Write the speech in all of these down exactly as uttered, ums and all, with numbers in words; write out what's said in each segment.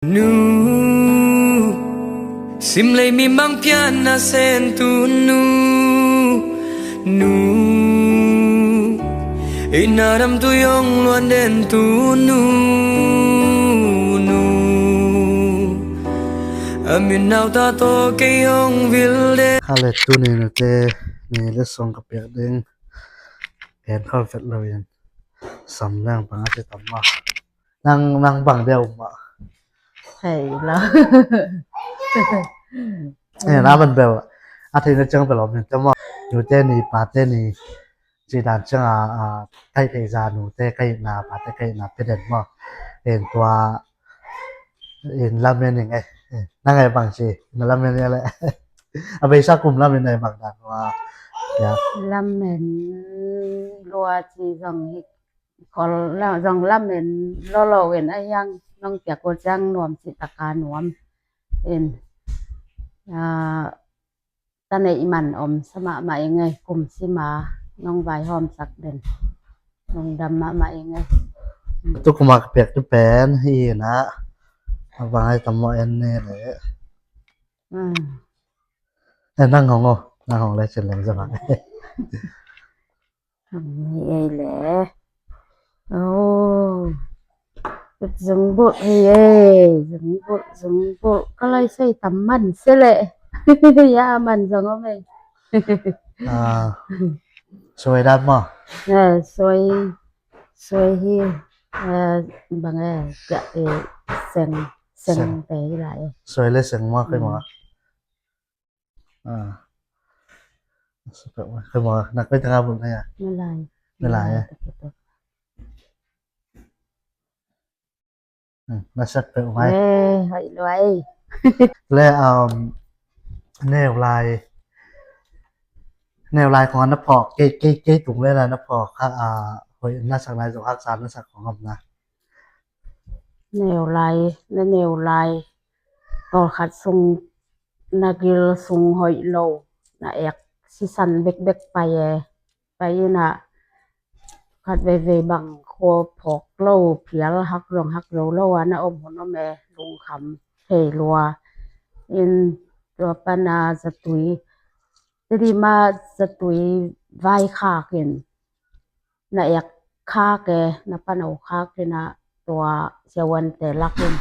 Nu, simlei mi mangpian na sen tu nu, nu, ina dam tu yong luan den tu nu, nu, amin nau ta to ke yong vil den. Kha le tu ni na te ni le song ka piak ding. Ken kha vet lo yan. Sam lang pang a te tam ma. Nang, nang bang deuh mah. Thei lo. Eh, na man bel. A thei na ciang bel om te mah. Nute ni, pate ni. Ci dan ciang a, a, kai thei za nute kai na, pate kai na pe den mah. En tua, en lamen ing eh. Eh, nang ai bang ci, na lamen ing le. A beisa kum lamen ai bang dan wa. Ya. Lamen lua ci zong hik. Kol la, zong lamen lolo wen a yang nong piak ko ciang nuam ci taka nuam. In, a, ta nei man om sama ma ing eh kum sima nong vai hom sak den. Nong dam ma ma ing eh. Tu kuma ka piak tu pen hi na. A bang ai tam mo en ne le. Hmm. Eh, nang hong o, nang hong le cin leng zama. Hi ei le. Oh. Zung bulh hi ei. Zung bulh, zung bulh. Ka lai sei tam man se le. Ya man zong om ei. Ah. Suai dam ma. Eh, suai, suai hi. Eh, bang eh, ja eh, seng, seng, seng te hi lai eh. Suai le seng ma kai ma. Hmm. Ah. Nasep peuh mai. Koi maw, na koi tangah bulh ngai ah? Nalai. Nalai ah. Nasep peuh mai. Eh, hoih luai. Le, um, neu lai. Neu lai khong na phawk, kei, kei, kei tung le na phawk kha, ah, hoih na sak lai zong haksa na sak khong om na. Neu lai, na neu lai. Tawlkhat sung na gil sung hoih lo, na ek sisan bekbek pai e. Pai in ah khat veivei bang khua phawk lo, phial hak zong hak zo lo a na om hun om e, lungkham thei lua. In tua pan a zatui, tedi ma zatui vai khak in. Na ek khak e, na pano khak in ah tua siavuante lak in.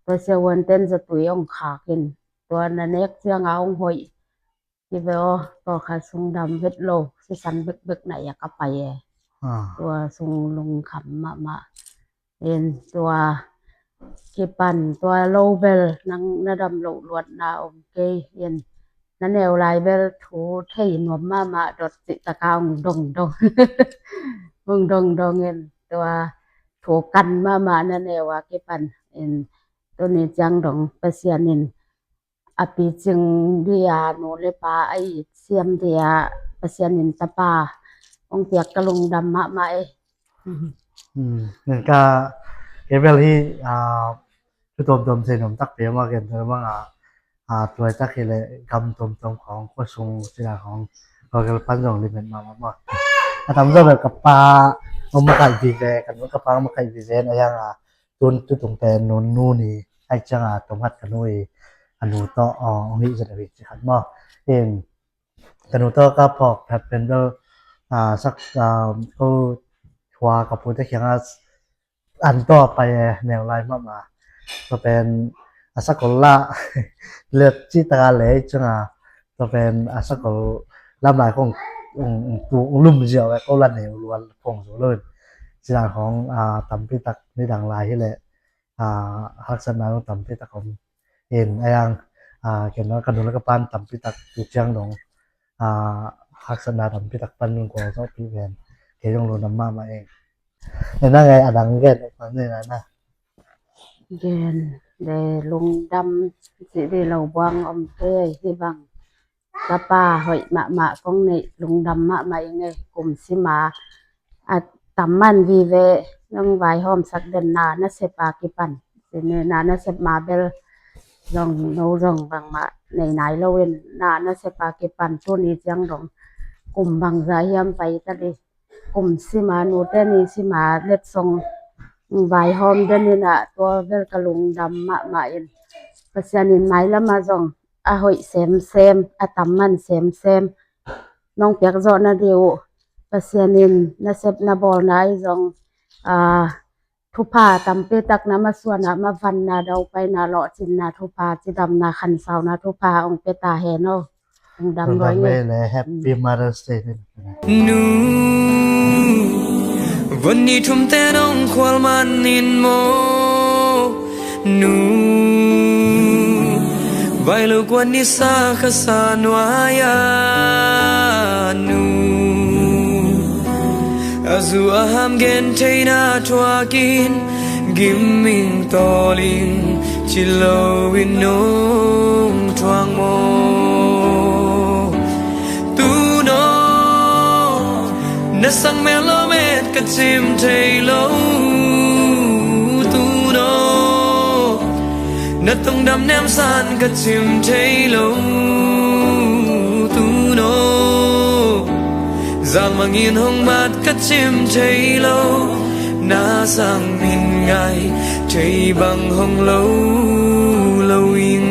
Tua siavuante in zatui ong khak in. Tua na nek ciang a ong hoih. Hi ve aw, tua kha sung dam vet lo, sisan bekbek na ek a pai e. Ah. Tua sung lungkham mahmah. In tua kipan tua lo bel nang na dam loh luatna om kei in. Na neu lai bel thu thei nuam mahmah dot cih taka ong dongdong. Ong dongdong in tua thu kan mahmah na neu a kipan in tuni ciang dong Pasian in a picing dia nu le pa a it siam dia Pasian in tapa ong piak ka lungdam mahmah e. Hmm, ka kei bel hi, ah, thu tuamtuam thei nuam takpi mah ken tua bang a, ah, tuai tak hi le gam tuamtuam khong khua sung cina khong khua gel pan zong limit mahmah mah. A tam zong bel ka pa ong makaih vive, ka nu ka pa ong makaih vive na yang a tun tutung pen nun nu ni ai ciang a tom hat ka nu i a nu tawh ong hih zet a hih ci khat maw. In ka nu tawh ka phawk phet pen bel, ah, sak, ah, ko hua ka pute khiang a an tawh pai e neu lai mahmah. Tua pen a sakol lah let ci taka lei ciang a tua pen a sakol lam lai khong ong, ong tu ong lum ziau e ko la neu luan khong zo lo in. Cina khong, ah, tampi tak nidang lai hi le, ah, haksatna dong tampi tak om. In a yang, ah, ken ka nu le ka pan tampi tak tu ciang dong, ah, haksatna tampi tak pan lungkuang zawhpih ven. Kei dong lungdam mahmah ing. Ena ngai a dang gen pan nei na na. Gen le lungdam ci di lo buang om te hi bang. Tapa hoih mahmah kong neih lungdam mahmah ing e, kum sima a tam man vive nong vaihawm sak den na nasep a kipan. Sine na nasep ma bel zong no zong bangmah nei nai lo in na nasep a kipan tuni ciang dong kum bangza hiam pai ta di. Kum sima nute ni sima letsong vaihawm den in ah, tua bel ka lungdam mahmah in, Pasian in mailam ah zong a hoih semsem, a tam man semsem nong piak zawh nading uh, Pasian in na sep na bawlna ahi zong, aa, thupha tampi tak, na masuanna, mavanna, daupaina, lawhcinna, thupha, cidamna, khansauna, thupha hong pia ta hen aw. Hong dam. Lungdam ruai ngei. Vele, Happy Mother's Day. Nu, van ni thumte nong khual manin maw? Nu, vai lo kuan ni sa ka sa nuai a, nu, a zu a ham gen theina thuakin, gim in tawl in ci lo in nong thuak maw? Tunaw na sang mel lawm et ka cim thei lo. Tunaw na tungdam nemsan ka cim thei lo. Tunaw zalmangin hong mat ka cim thei lo. Na sang min ngai thei bang hong lo lo in.